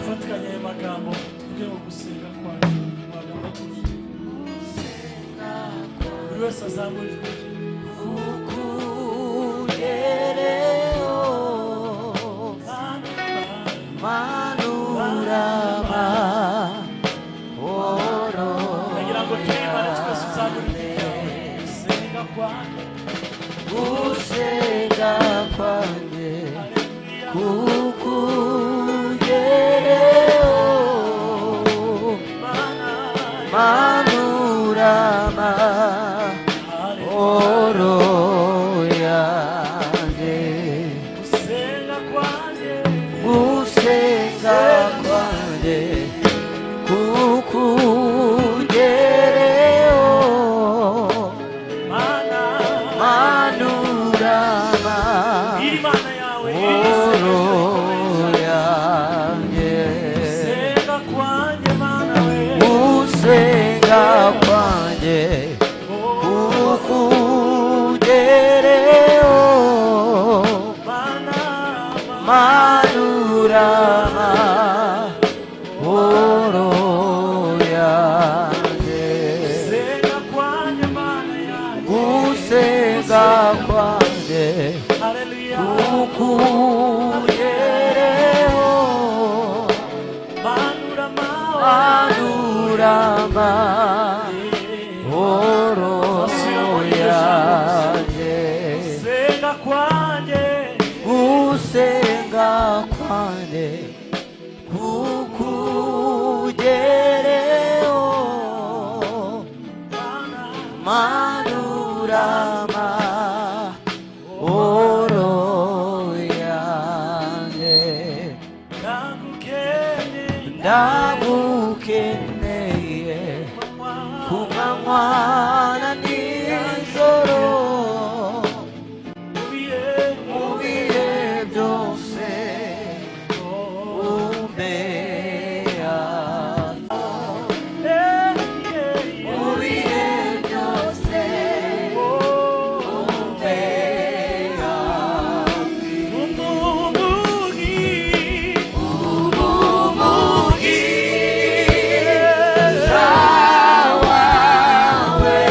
Dufatikanye ayo magambo, tuvuge ngo gusenga kwacu mu magambo atuje, buri wese azamura ijwi rye. Kukugereho, manurama oro. Ndagira ngo turirimbane twese, uzamura ijwi ryawe. Gusenga kwanjye, gusenga kwanjye, Haleluya. kukugereho, Mana, manurama Haleluya. oro yanjye. Gusenga kwanjye, Gusenga kwanjye kukugereho, Mana, manurama Bwira Imana yawe iri oro sengesho rikomeye cyane. yanjye. Gusenga kwanjye, Mana we. Gusenga kwanjye Oh, kukugereho, Mana, manurama oro yanjye. Gusenga kwanjye, Mana yanjye. Gusenga kwanjye Haleluya. kukugereho, Manura mawe. Manurama oro yanjye. Gusenga kwanjye, Gusenga kwanjye kukugereho, Mana, manurama oro yanjye. Ndagukeneye, Ndagukeneye manywa, ku manywa na nijoro, mu bihe, mu bihe byose, oh, umbe hafi. eh, yeah, Mu yeah. bihe byose, Oh, umbe hafi. Umumugi, Umugisha wawe.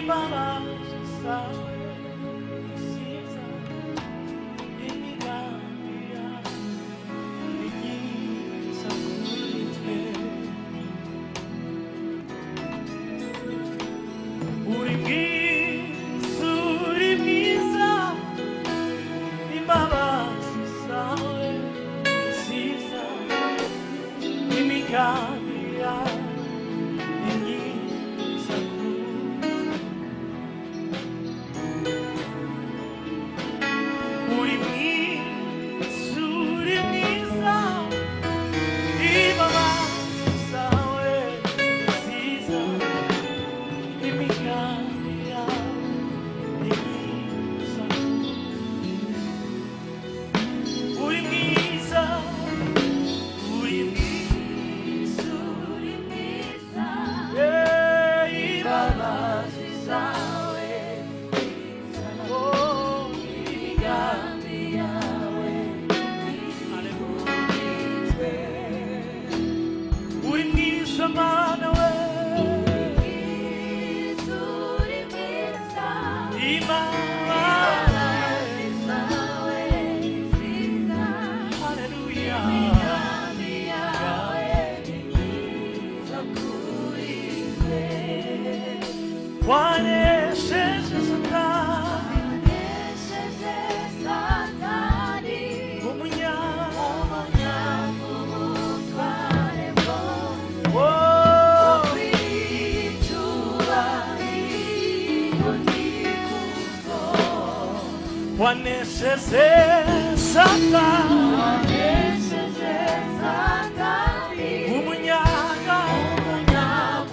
Imbabazi zawe ni nziza, imigambi yawe ni myiza kuri twe. Uri mwiza, uri mwiza, imbabazi zawe ni nziza, imigambi yawe ni myiza kuri twe. Uri mwiza, uri mwiza, imbabazi zawe ni nziza, imigambi yawe ni myiza. Uri mwiza, uri mwiza, Uri mwiza, imbabazi zawe nziza, oh, imigambi yawe haleluya. twe. Uri mwiza Mana we, Mwiza, uri mwiza, imbabazi imbabazi zawe ni nziza, haleluya. imigambi yawe ni myiza kuri twe. Wanesheje Satani, Wanesheje Satani, umunyabutware ubutware bwose, oh, icyubahiro n'ikuzo. wanesheje Satani, Wanesheje Satani, umunyaga,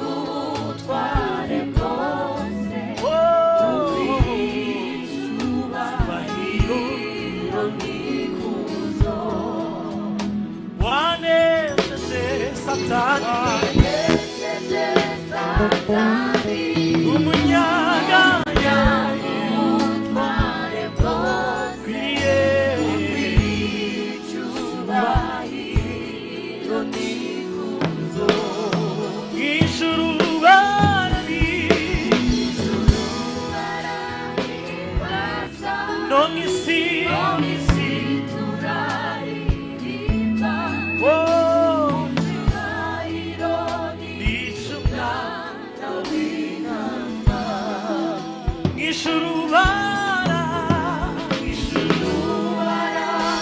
ubutware bwose, oh, icyubahiro n'ikuzo. wanesheje Satani, Wanesheje Satani, umunyaga, ubutware bwose, kwiriye icyubahiro n'ikuzo. ijuru barari Barahimbaza, no mw'isi, mu isi turaririmba, oh, icyubahiro n'icumwana n'Umwana w'Intama. ijuru bara, ijuru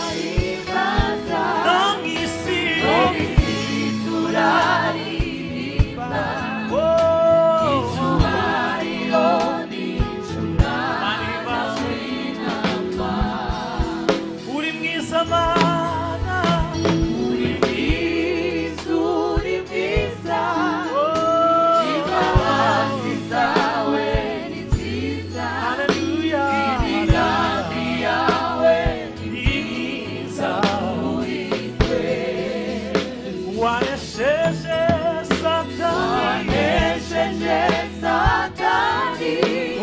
Barahimbaza, no mw'isi, mu isi turaririmba, oh, icyubahiro n'Umwana w'Intama. uri mwiza Mana, Uri mwiza, uri mwiza, oh, imbabazi zawe ni nziza, haleluya, imigambi yawe ni ni myiza. kuri twe. Wanesheje Satani, Wanesheje Satani, oh,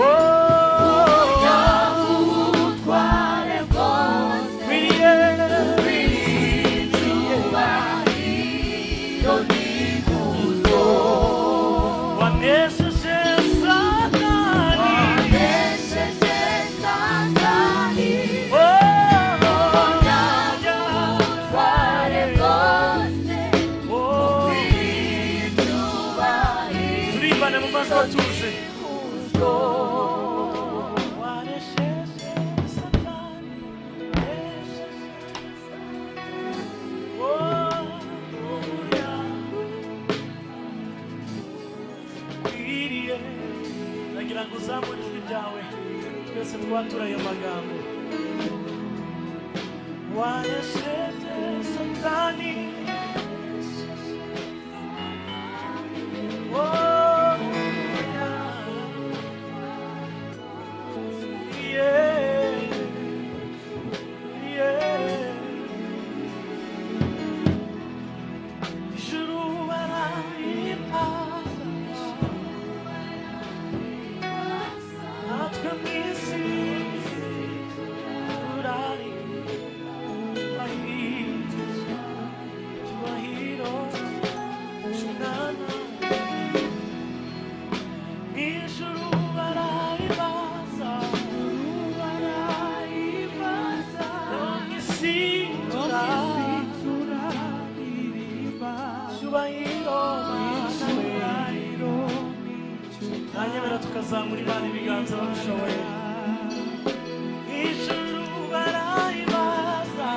ubutware bwose, kwiriye icyubahiro n'ikuzo. wanesheje Satani, Wanesheje Satani, oh, ubutware bwose, oh, icyubahiro turibane mu majwi atuje. n'ikuzo. Wanesheje Satani, wanesheje oh, kwiriye. Nagira ngo uzamure ijwi ryawe twese twatura ayo magambo. Wanesheje Satani, oh, yeah, yeah. Ijuru barahimbaza, natwe mu isi turaririmba icyubahiro cy'Umwana. Ijuru bara Bazamura Imana ibiganza babishoboye. Ijuru barahimbaza,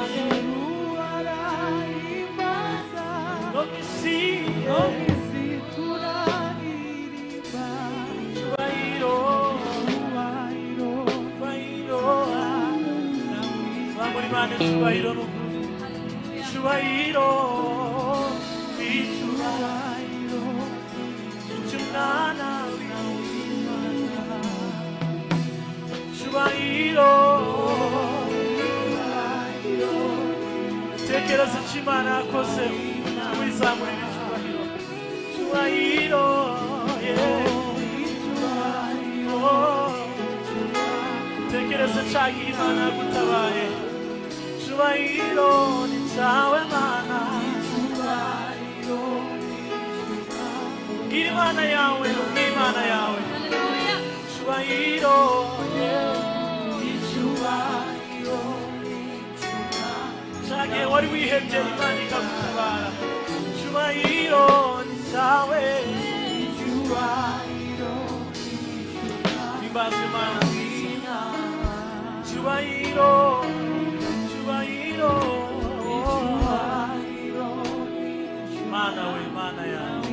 no mu isi, icyubahiro, icyubahiro. Zamura Imana icyubahiro n'ukuri. Icyubahiro, icyubahiro, icy'Umwana w'Imana. Icyubahiro, tekereza icyo Imana yakoze, wizamurira icyubahiro. Icyubahiro, yeah. Oh, tekereza cya gihe Imana yagutabaye. Icyubahiro ni cyawe Mana. Bwira Imana yawe, bwira Imana yawe. Icyubahiro, yeah. Cya gihe wari wihebye Imana ikagutabara. Icyubahiro ni cyawe. Himbazwe Imana. Icyubahiro, icyubahiro. Mana we, Mana yawe.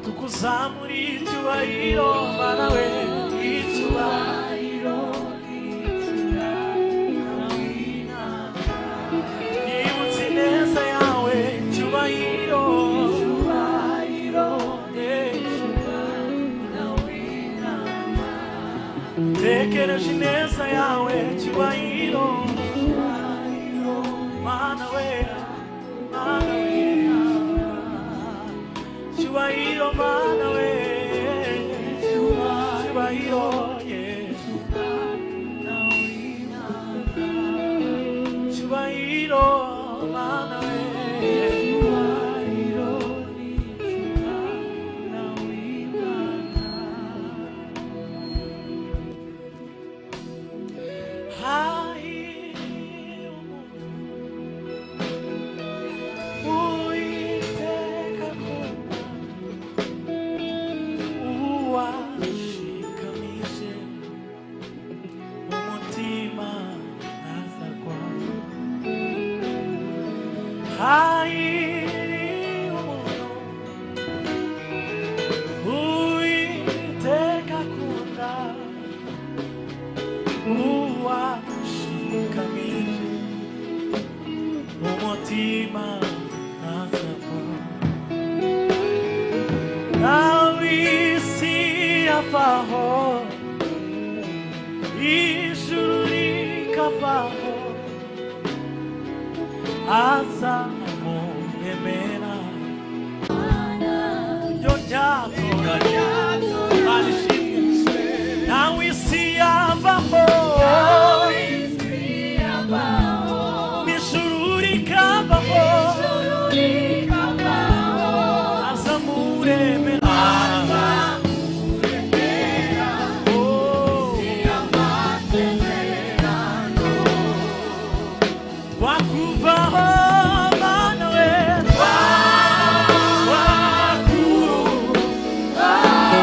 Tukuzamura icyubahiro, Mana we, icyubahiro. Yibutse ineza yawe, icyubahiro. Tekereje ineza yawe, icyubahiro. Mana we, Mana we. Icyubahiro, Mana we. Icyubahiro, yeah. Icyubahiro, Mana we. Hahirwa umuntu Uwiteka akunda, uwashikamije umutima ntazagwa. Hahirwa umuntu Uwiteka akunda, uwashikamije umutima ntazagwa. Nawe isi yavaho, ijuru rikavaho, azamuremera. Iryo ryatoranyijwe, Imana ishimwe. Nawe isi yavaho, ijuru rikavaho, azamuremera. Oh. Twakuvaho, Mana we, twakuvaho.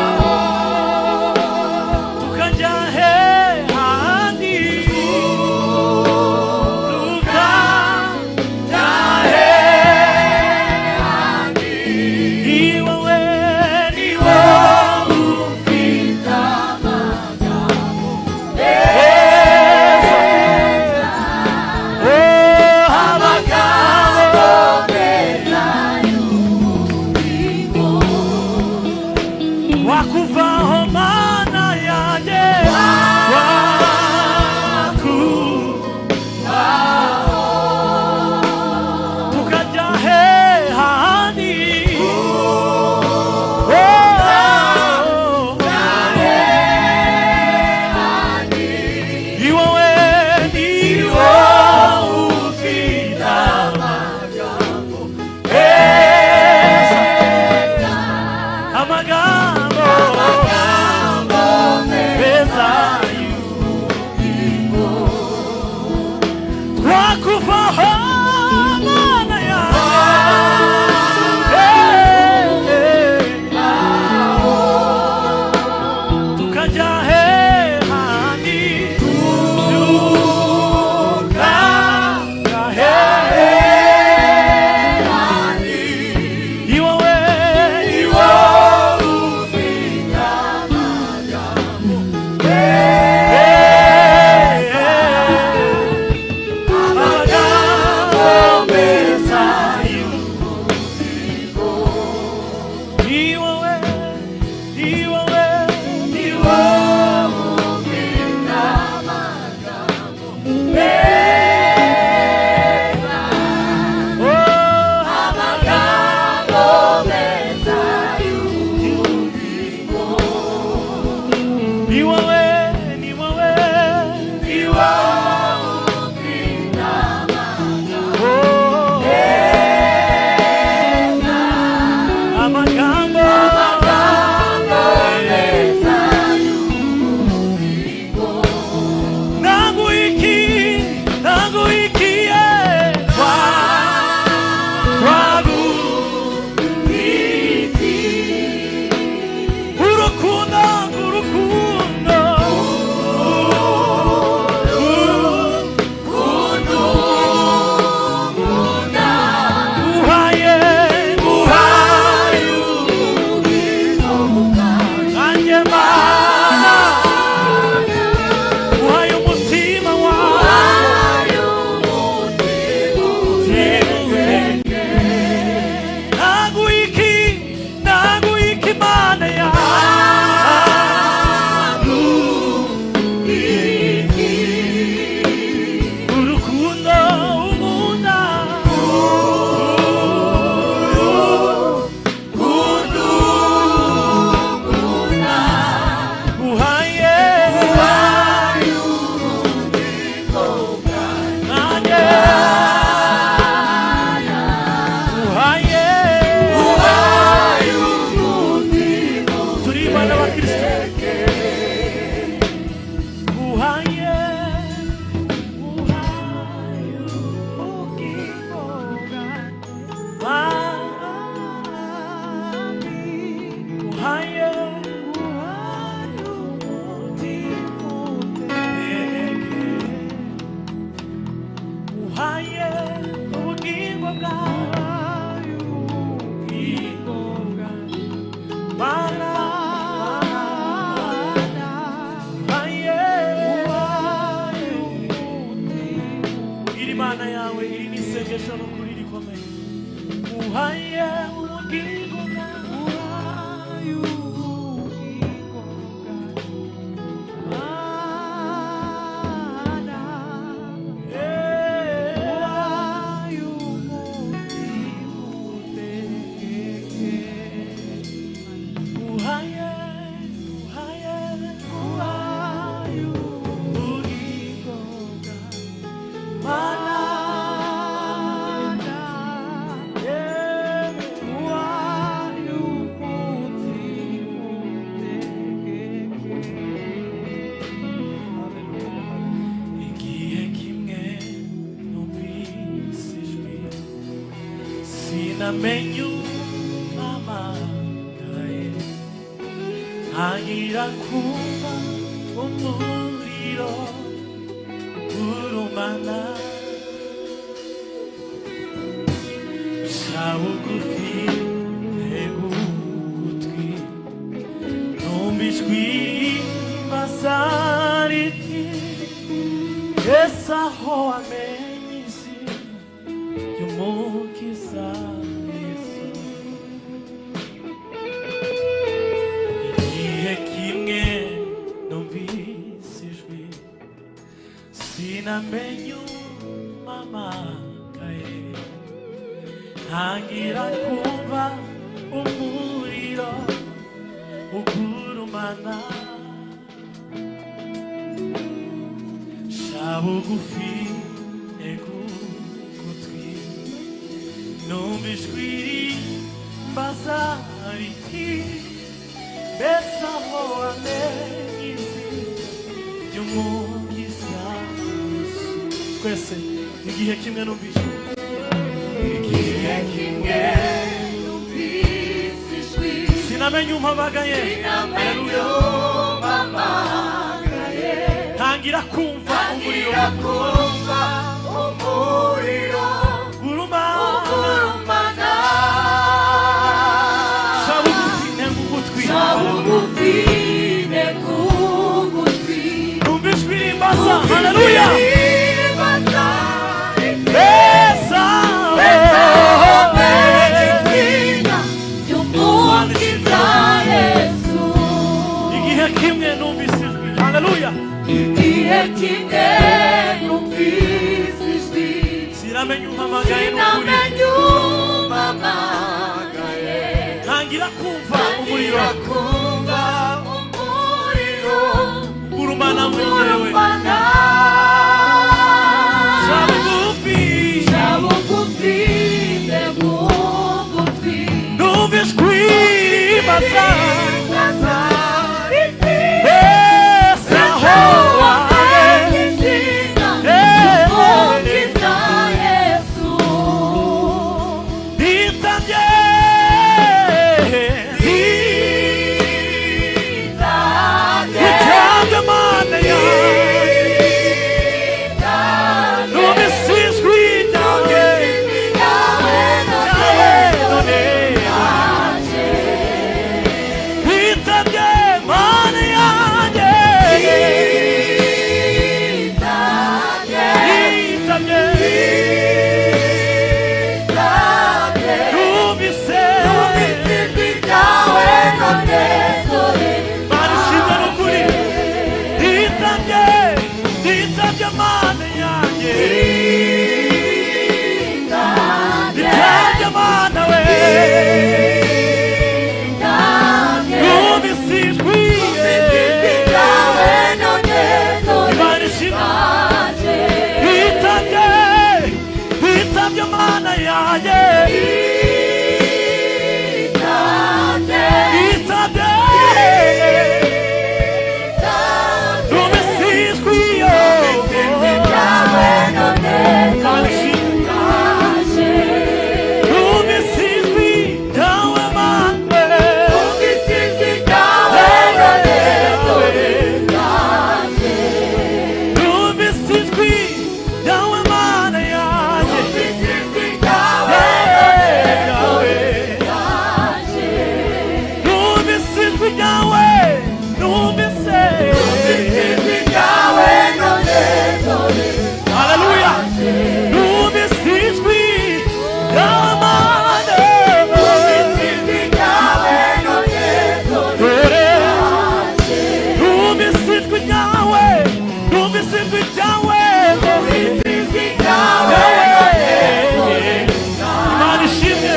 Ni wowe, ni wowe, ni wowe. Oh, amagambo naguiki, naguikie, twaguiki. Urukundo, urukundo, uhaye, uhaye, nanjye Mana, uhaye umutima wawe. Naguiki, naguiki Mana yaguiki. Urukundo unkunda, urukundo uhaye, nanjye uhaye, turi bana ba Kristo. Uhaye, uhaye ubugingo bwanjye. Uhaye, utegeke. Uhaye ubugingo bwawe, ubugingo bwawe. Mana, uhaye, iri Mana yawe, iri ni isengesho n'ukuri rikomeye. Uhaye ubugingo bwawe. Uhaye, uhaye, uhaye ubugingo bwawe. Mana, yeah. Igihe kimwe numvise ijwi, sinamenye umpamagaye, ntangira kumva umuriro urumana, nca bugufi ntega ugutwi, numva ijwi rimbaza riti, Yesu aho wamenye izina ry'Umukiza Yesu. Igihe kimwe numvise ijwi, sinamenye umpamagaye, ntangira kumva umuriro ugurumana, nca bugufi ntega ugutwi, numva ijwi rimbaza riti, mbese aho wamenye izina ry'Umukiza Yesu. Twese igihe kimwe numvise, igihe kimwe sinamenye umpamagaye. Haleluya. Ntangira kumva umuriro urumana, nca bugufi ntega ugutwi, numva ijwi rimbaza. Haleluya. Mbese aho igihe kimwe numvise ijwi. Haleluya. Igihe kimwe numvise ijwi, Sinamenye umpamagaye n'ukuri, sinamenye umpamagaye, ntangira kumva umuriro kumva umuriro. Umurufana Shabugufi Ndegugutwi Numva ijwi ribaza Ese aho wageze Nitabye Nitabye Mana yanjye Numvise ijwi ryawe Ryawe none Nitabye Mana yanjye Nitabye Numvise Mana ishimwe n'ukuri Nitabye Nitabye Mana yanjye Nitabye Mana we Numvise ijwi Imana ishimwe Nitabye Nitabye Mana yanjye Nitabye Numvise ijwi Imana ishimwe Numvise ijwi ryawe Mana Numvise ijwi ryawe Mana yanjye Numvise ijwi ryawe Numvise Haleluya Numvise ijwi ryawe Mana Dore Numvise ijwi ryawe Numvise ijwi ryawe Imana ishimwe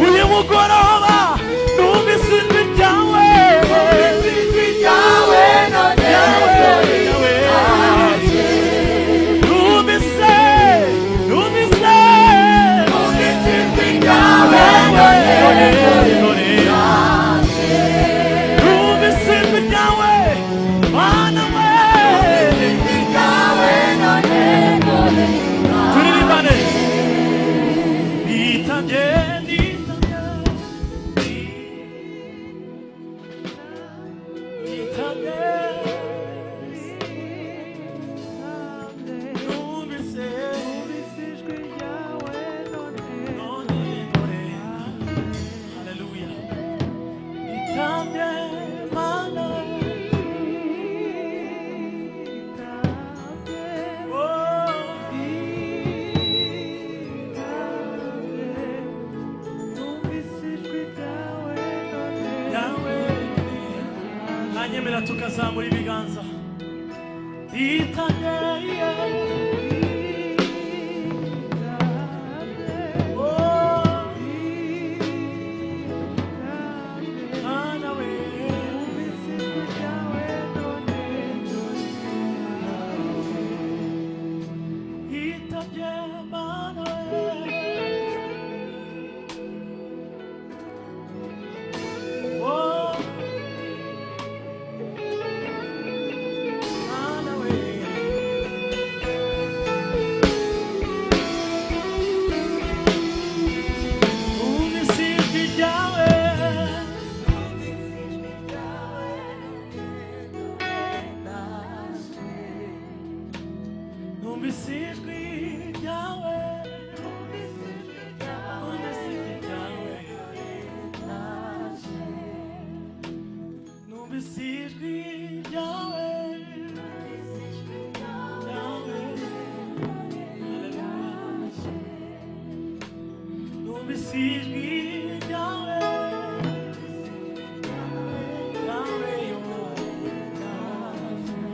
uyu mugoroba numvise ijwi ryawe Numvise numvise Numvise ijwi ryawe Mana we turirimbane nitabye nitabye nitabye numvise Ijwi ryawe none none dore haleluya nitabye Mana oh yawe mwanyemera tukazamura ibiganza nitabye oh Mana we Nitabye Mana we Oh Mana we Numvise ijwi ryawe Numvise ijwi ryawe Numvise ijwi ryawe Numvise ijwi ryawe Ryawe Haleluya Numvise ijwi ryawe Ryawe yo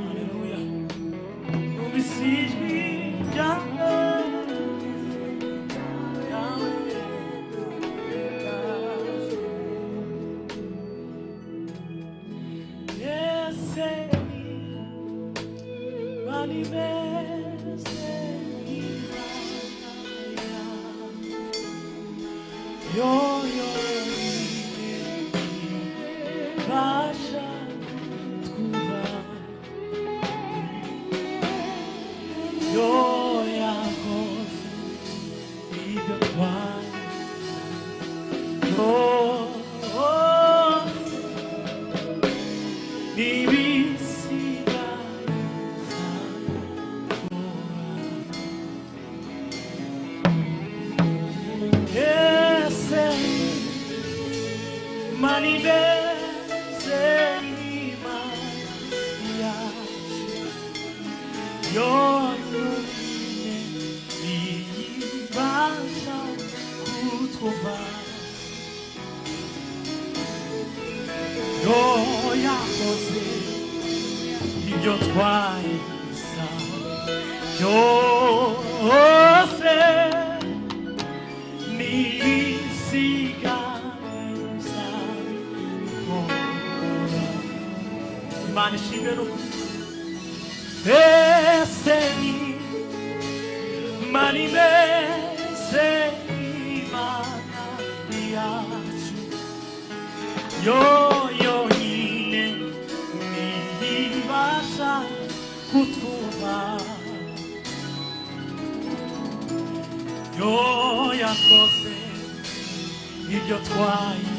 Haleluya Numvise ijwi ryawe Ryawe Ese Manimeze imana yo yo basha twuba yo yakoze ibyo twari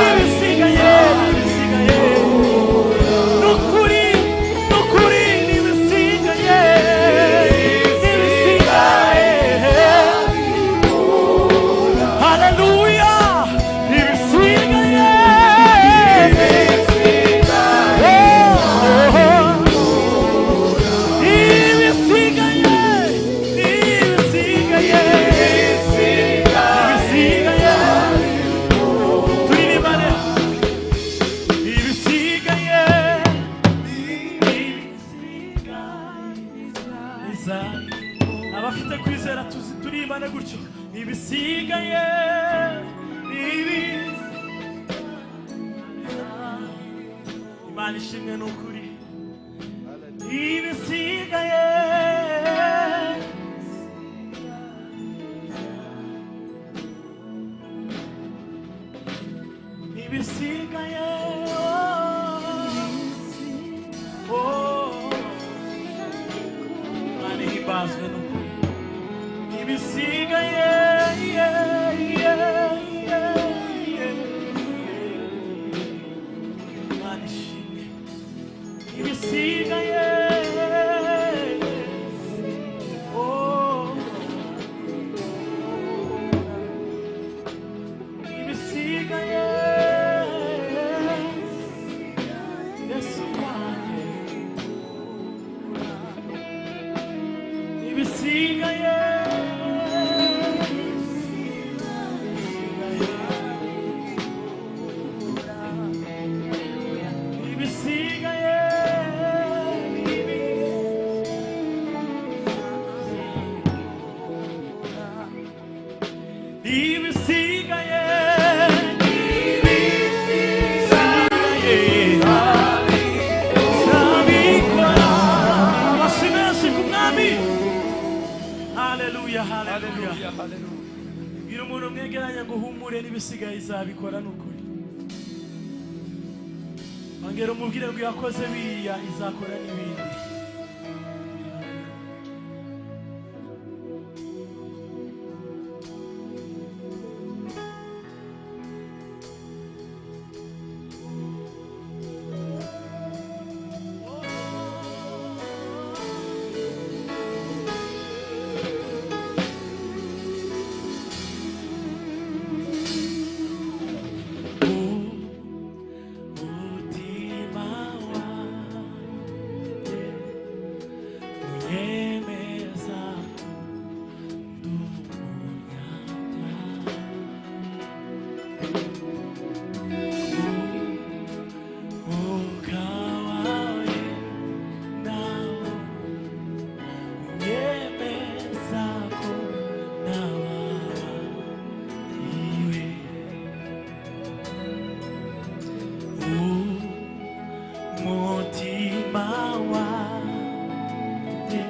Ibisigaye. Imana ishimwe ni ukuri. Ibisigaye ibisigaye, oh, oh. Imana ihimbazwe ni ukuri. Ibisigaye, yeah. Imana ishimwe. Ibisigaye, oh, ibisigaye, Yesu wanjye, ibisigaye, ibisigaye, ibisigaye, ibisigaye, zabikora. Amashyi menshi ku Mwami. Haleluya, haleluya. Haleluya, haleluya. Bwira umuntu mwegeranya ngo humure, n'ibisigaye izabikora ni ukuri. Ongera umubwire ngo yakoze biriya, izakora n'ibindi. Umutima wanjye unyemeza ndi umunyabyaha. Umwuka wawe nawo unyemeza ko nababariwe. Umutima wanjye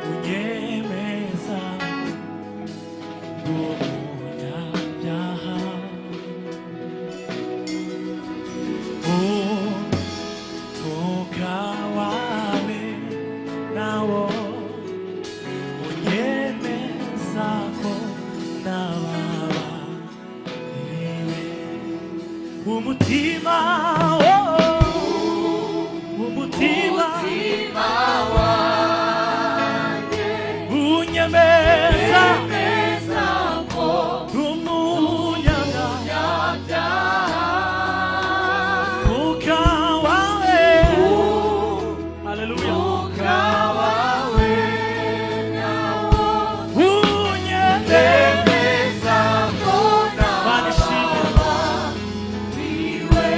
unyemeza ndi umunyabyaha. Umwuka wawe nawo unyemeza ko nababariwe. Umutima, oh, umutima Umutima wanjye unyemeza unyemeza ko umunyabyaha. umunyabyaha. Umwuka wawe, haleluya, Umwuka wawe nawo unyemeza. unyemeza ko Imana ishimwe. nababariwe.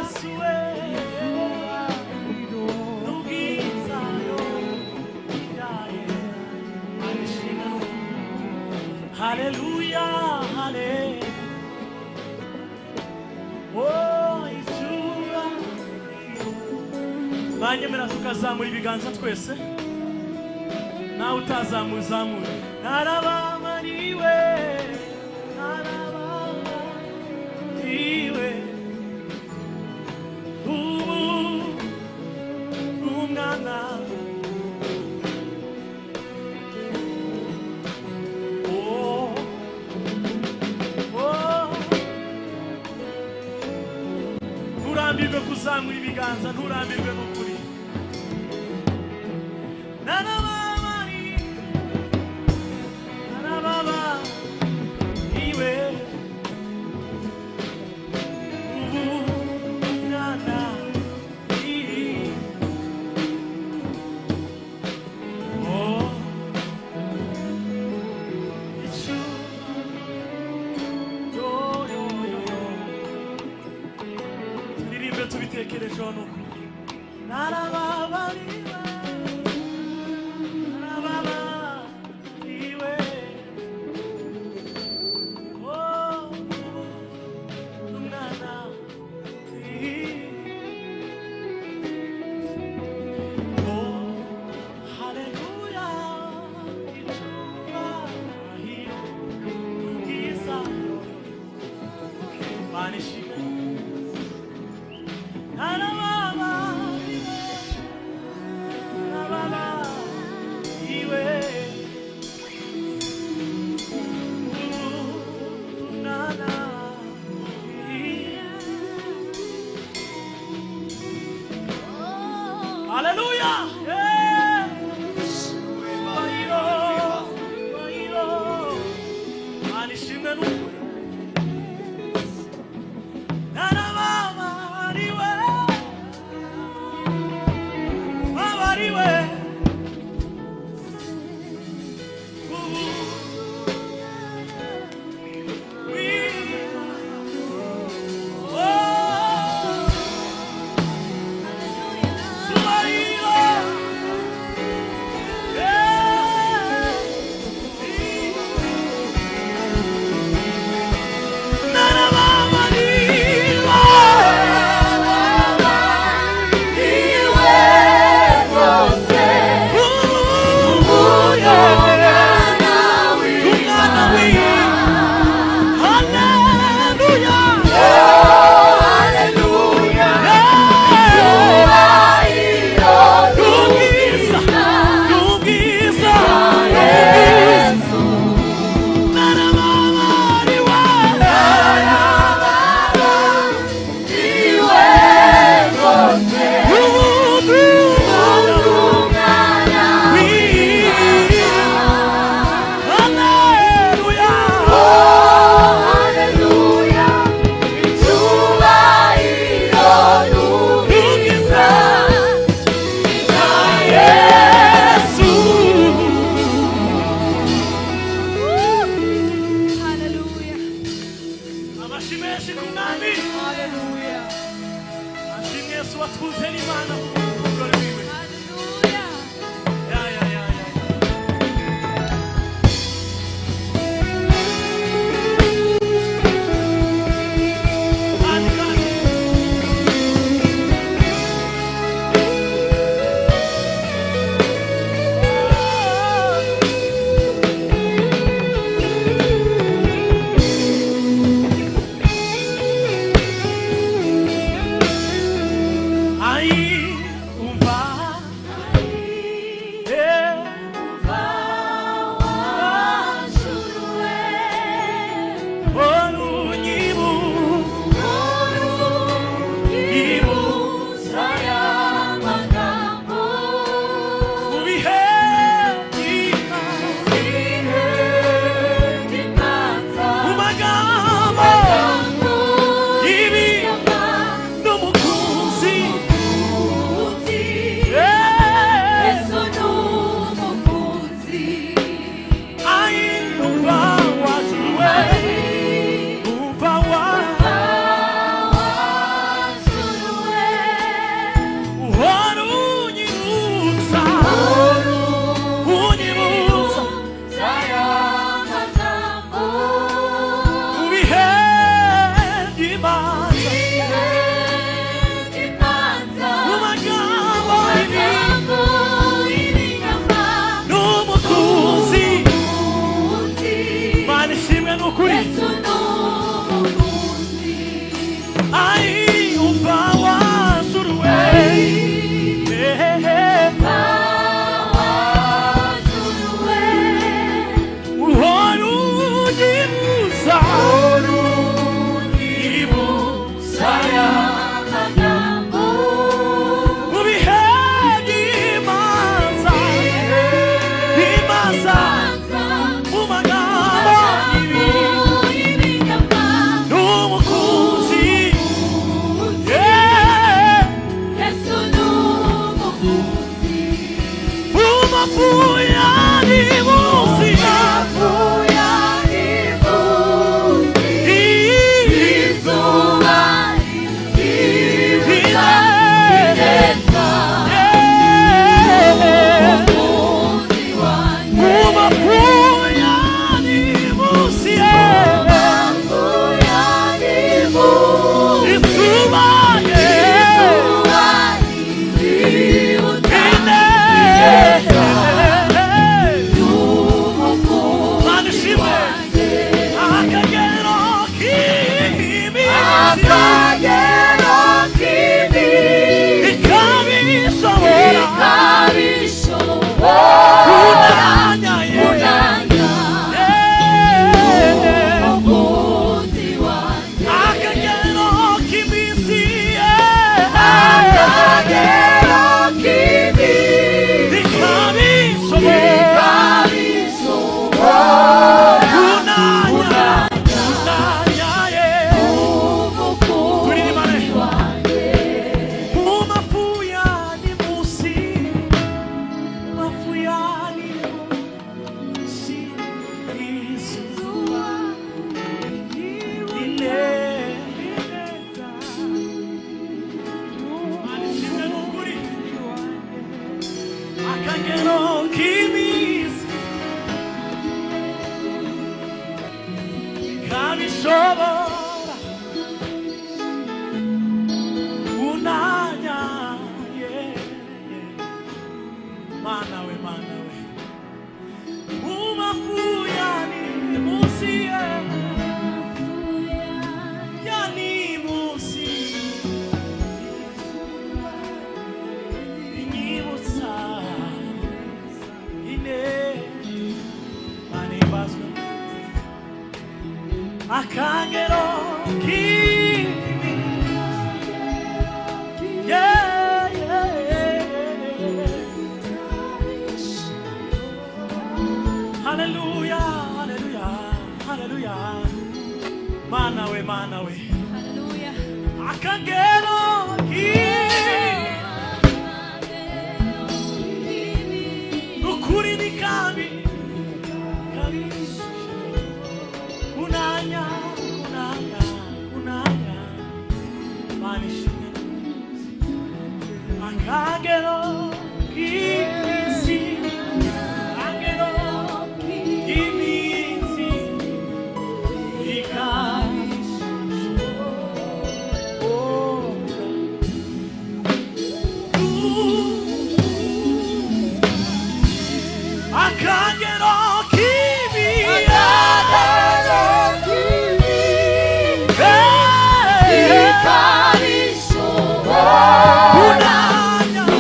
Yesu we n'ubwiza byaye abishima. Haleluya, haleluya. Oh, icyubahiro. Banyemera tukazamura ibiganza twese, nawe utazamura uzamure. Narababariwe, narababariwe, ubu umwana. Oh, oh. Nturambirwe kuzamura ibiganza, nturambirwe n'ukuri. Narababariwe, narababariwe, ubu umwana. Oh, yo, yo, yo, yo. Turirimbe tubitekerejeho n'ukuri. Narababariwe, narababariwe, oh, umwana. Oh, haleluya, icyubahiro n'ubwiza. Mana ishimwe. Narababariwe, narababariwe, umwana. Haleluya! Yeah! Cyubahiro, cyubahiro. Mana ishimwe n'ukuri. Narababariwe, babariwe, ubu oh, cyubahiro. Yeah. Hallelujah. Amashyi menshi ku mwami. Hallelujah. Ashimwe Yesu watwuze n'Imana ku rukundo rwiwe. Hallelujah. Ya, ya, ya, ya. Kandi, kandi. Ai, umva. Akagero k'iminsi kabishobora unanya, yeah. Mana we, mana we, umafuyani munsi yani munsi inyibutsa ine manibazwa akagero kimi, yeah, yeah, yeah. Hallelujah, hallelujah, hallelujah. Mana we, mana we. Hallelujah. Akagero kimi ukuri ni kabi kabi unanya unanya unanya manishimwe akagero k'iminsi akagero k'iminsi ikabishobora akagero k'ibiyaga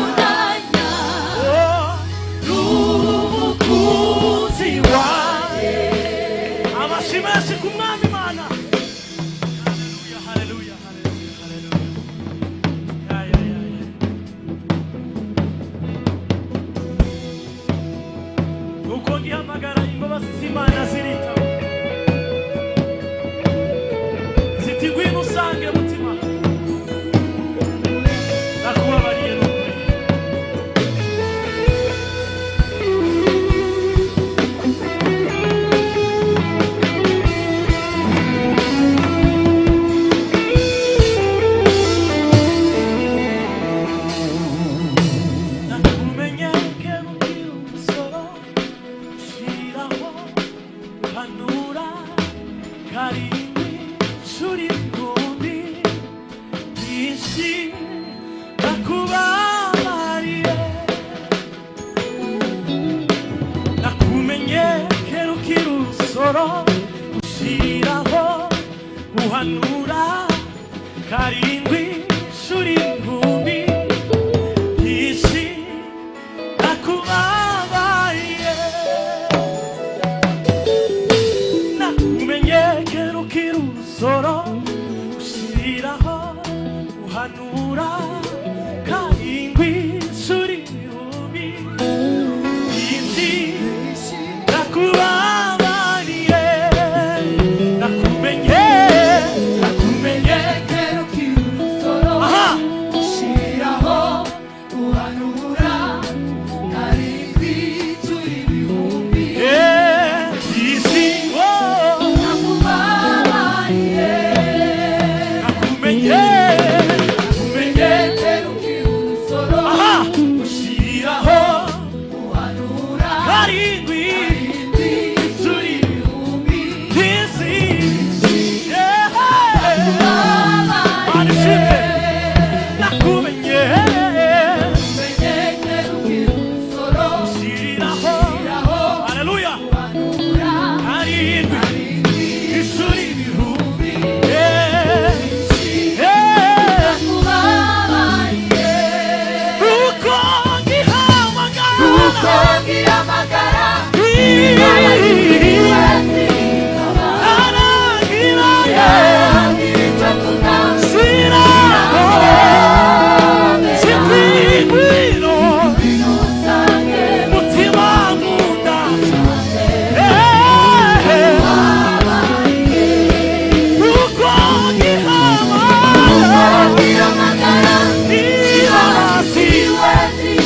unanya n'umukunzi wawe amashyi menshi ku mwami Imana. Haleluya, haleluya, haleluya, haleluya. Ya, ya, ya, ya. Nuko ngihamagara imbabazi z'Imana ziritaba ziti ngwino usange mutima nakubabariye n'ukuri. Nakumenye kera ukiri umusoro shiraho hanura karindwi shuri ibihumbi byinshi nakubabariye. Nakumenye kera ukiri urusoro ushiraho guhanura karindwi shuri ibihumbi byinshi nakubabariye. Nakumenye kera ukiri urusoro ushiraho uhanura karindwi shuri ibihumbi byinshi nakubabariye. Nakumenye, nakumenye, aha, byinshi, oh, nakumenye, nakumenye, aha, ushiraho karindwi shuri byinshi, yeah. Mana ishimwe, nakumenye ushiriraho, haleluya, karindwi ishuri ibihumbi, yeah, yeah. Uko ngihamagara aragira siraho sikwigwiro mutima nkunda, uko ngihamagara irasi aragira.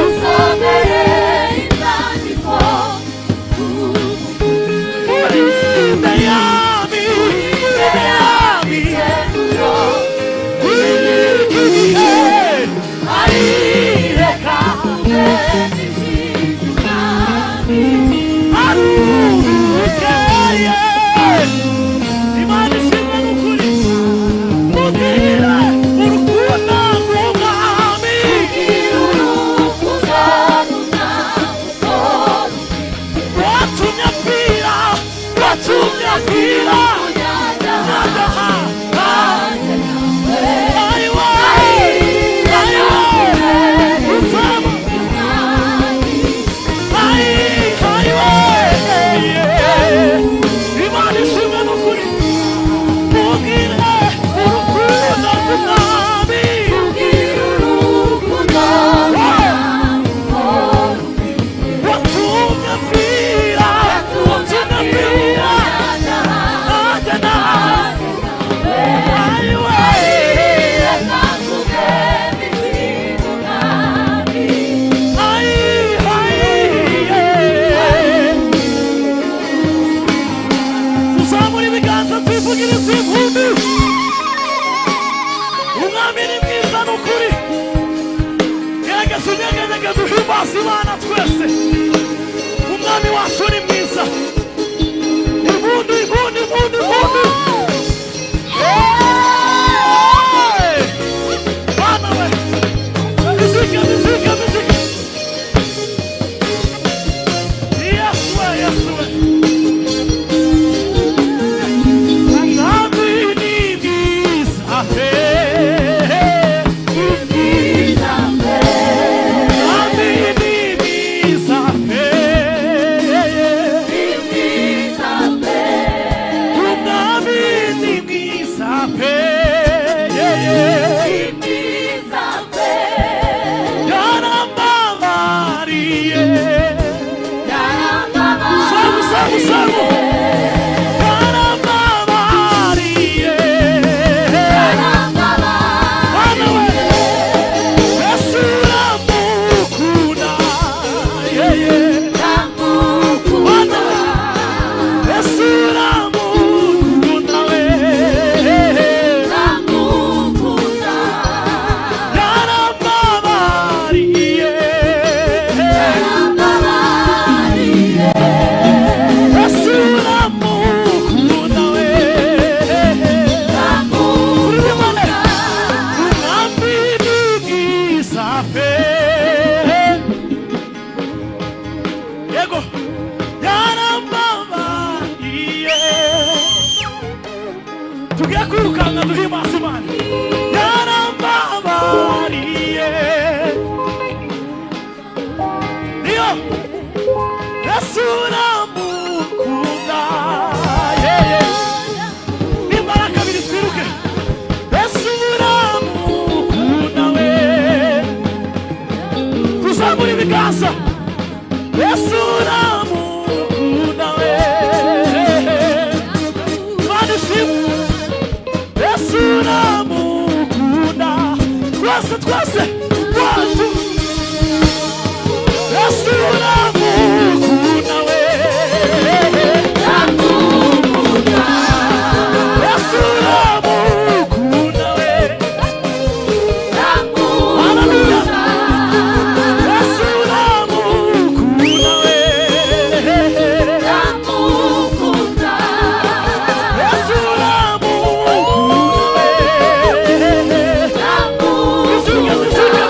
Usomere inzandiko. Urinde yami, urinde yami. Iki gihe arireka arukeye. Imana ishimwe n'ukuri. Mubwire urukundo rw'umwami. Watumye apfira, watumye apfira. Nyagaha, ayiwe, ayiwe, utama. Ayi, ayiwe, Imana ishimwe n'ukuri. Mubwire urukundo rw'umwami. Watumye apfira, watumye apfira. Agena, ayiwe. Ayi, ayi, tuzamura ibiganza twivugirize impundu. Umwami ni mwiza ni ukuri. Gerageza unyeganyege duhimbaze Imana twese. Umwami wacu ni mwiza. Impundu, impundu, impundu, impundu. Hey! Bana we! Muzika, muzika, muzika. Yesu we, Yesu we. Umwami ni mwiza pe. Umwami ni mwiza pe. Umwami ni mwiza pe. Yarambabariye. Samu, samu, samu. Yarambabariye. Bana we. Yesu uramukunda. Yeah, yeah. Bana we. Yesu uramukunda we. Yarambabariye. Yesu uramukunda we. Umwami ni mwiza pe. Yego yarambabariye. Tugiye kwirukanka duhimbaza Imana. Yarambabariye. Niyo Yesu uramukunda. Yeah, yeah. Nimbara kabiri twiruke. Yesu uramukunda we. Tuzamura ibiganza. Yesu uramukunda we. Imana ishimwe. Yesu uramukunda. Twese twese. One, two. Yesu uramukunda we. Yesu uramukunda we. Hallelujah. Yesu uramukunda we. Yesu uramukunda we. Mizuka, mizuka,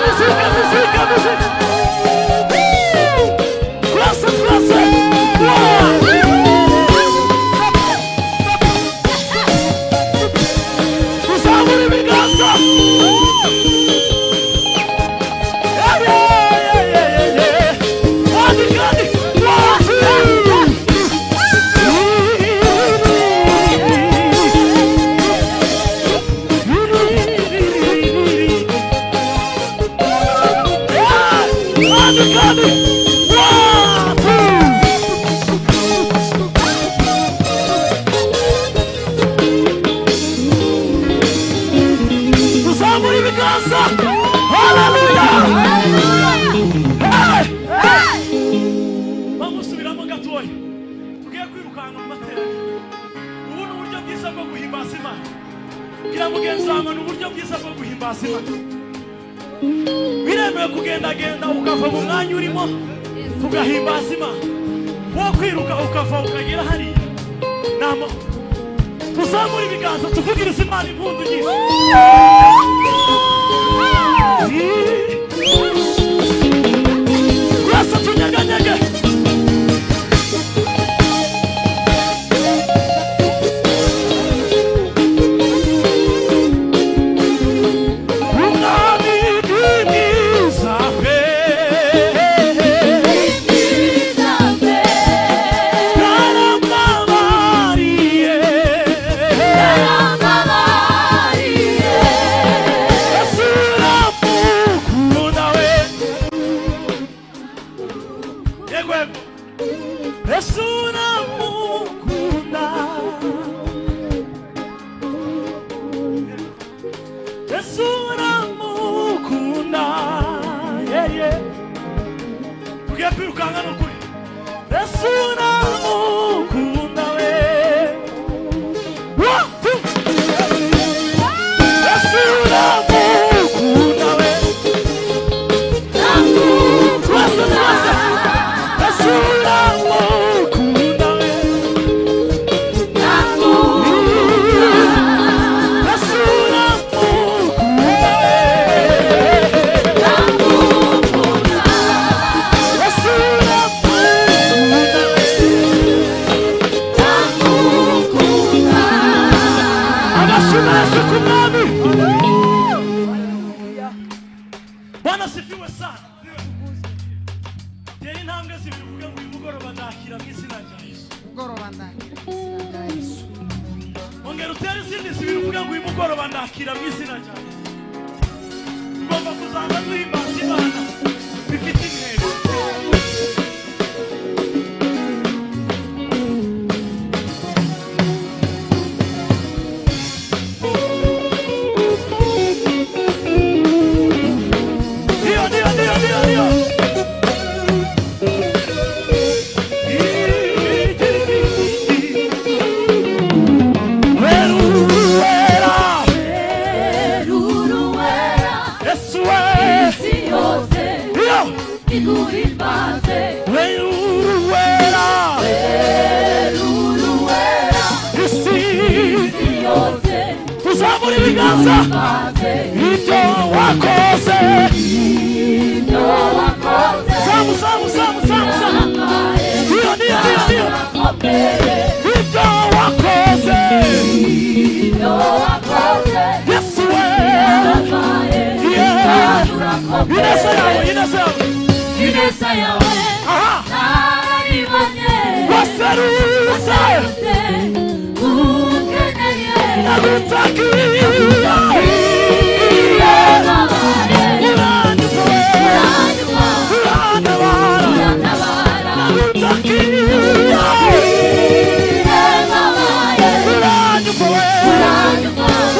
Bwira mugenzi wawe ngo ni uburyo bwiza bwo guhimbaza Imana. Biremewe kugendagenda ukava mu mwanya urimo tugahimbaza Imana. Wo kwiruka ukava ukagera hariya. Namo tuzamura ibiganza tuvugirize Imana impundu nyinshi. Twese tunyeganyege. Umwami ni mwiza pe. Yarambabariye. Yesu uramukunda we. Yego yego. Yesu uramukunda. Yesu uramukunda. Yeah, yeah. Tugiye kwirukanka ni ukuri. Yesu uramukunda we. One, two. Yesu uramukunda we. Twese, twese. Yesu uramukunda we. Yesu uramukunda we. Yesu uramukunda we. Amashyi menshi ku mwami. Bwana sifiwe sana. Tera intambwe zibiri uvuge ngo uyu mugoroba ndakira mu izina rya Yesu. Mugoroba ndakira mu izina rya Yesu. Ongera utere izindi zibiri uvuge ngo uyu mugoroba ndakira mu izina rya Yesu. Tugomba kuzaza duhimbaza Imana bifite intego. Ndio, ndio, ndio, ndio, ndio. Weruwera, Yesu we. Ndio. Weruwera, isi. Tuzamura ibiganza. Ibyo wakoze. Zamu, zamu, zamu, zamu, zamu. Ndio, ndio, ndio, ndio. Ibyo wakoze. Yesu we. Yeah. Ineza yawe, ineza yawe. Ineza yawe Aha. narayibonye. Waserutse. Ukeneye. Nagutakiye. Uranyumva we. Urantabara. Nagutakiye. Uranyumva we.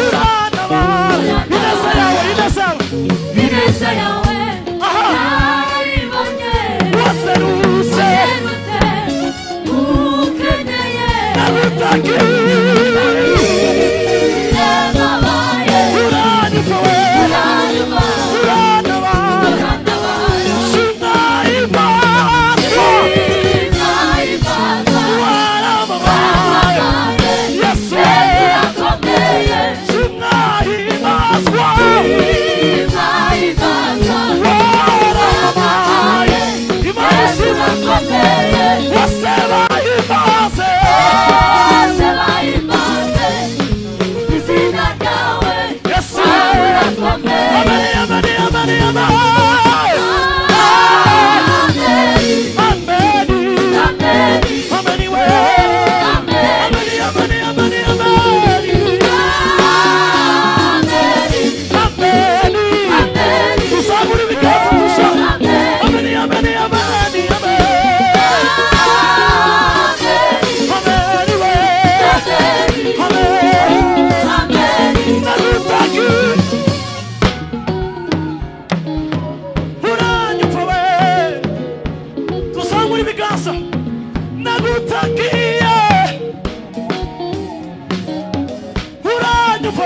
Urantabara. Ineza yawe, ineza yawe. Ineza yawe Aha. narayibonye. Waserutse. Ukeneye. Nagutakiye.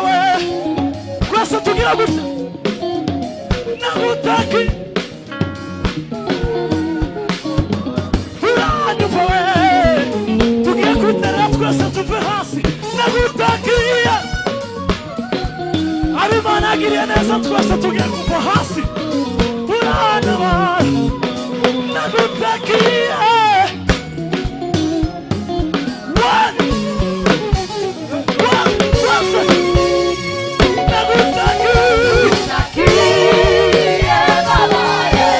We, twese tugira gutya, nagutaki, uranyumva we. Tugiye kwiterera twese, tuve hasi. Nagutakiye, abimana yagiriye neza, twese tugiye kuva hasi. Urantabara, nagutakiye. One, one, twese nagutakiye.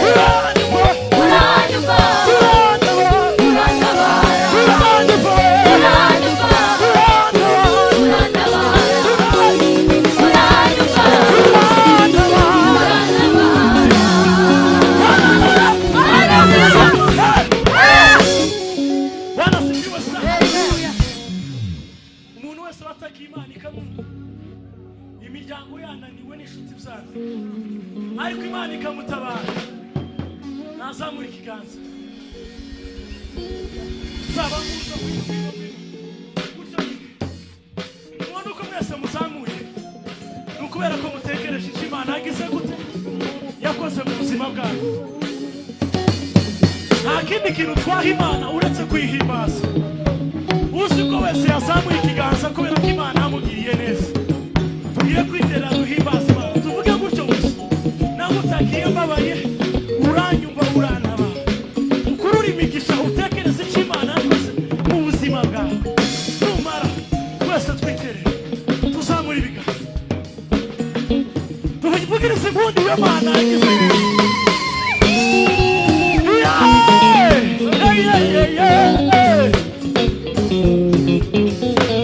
Uranyumva, urantabara, uranyumva we, urantabara, urantabara. Bwana asifiwe sana. Umuntu wese wataka Imana ikamwumva, imiryango yananiwe n'inshuti byanze, ariko Imana ikamutabara, nazamura ikiganza. Zaba nguzo, ngwino, ngwino, ngwino. Gutyo nyine. Mubona uko mwese muzamuye, ni ukubera ko mutekereje icyo Imana yagize gute, yakoze mu buzima bwanyu. Nta kindi kintu twaha Imana uretse kuyihimbaza. Uzi ko wese yazamuye ikiganza kubera ko Imana yamugiriye neza, tugiye kwiterera duhimbaza Imana. Tuvuge gutyo gusa: nagutakiye mbabaye, uranyumva, urantabara. Ukurure imigisha, utekereze icyo Imana yakoze mu buzima bwawe. Numara, twese twiterere, tuzamure ibiganza, tuvugirize impundu iyo Mana yagize neza. Yeah! Yeah, yeah, yeah, yeah.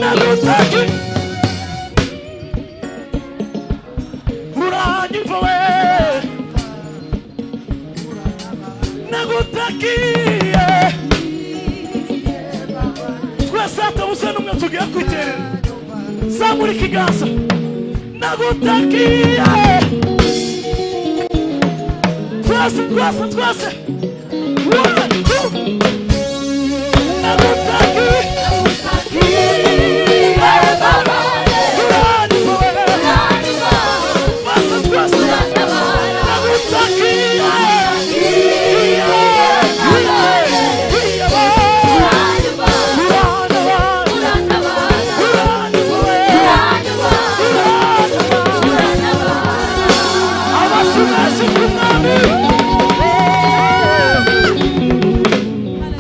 Nagutaki, uranyumva we, nagutakiye. Twese hatabuze n'umwe, tugiye kwiterera. Zamura ikiganza, nagutakiye. Twese, twese, twese. One, two. Nagutakiye, uranyumva we. Twese, twese. Nagutakiye.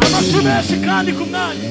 Amashyi menshi kandi ku mwanya.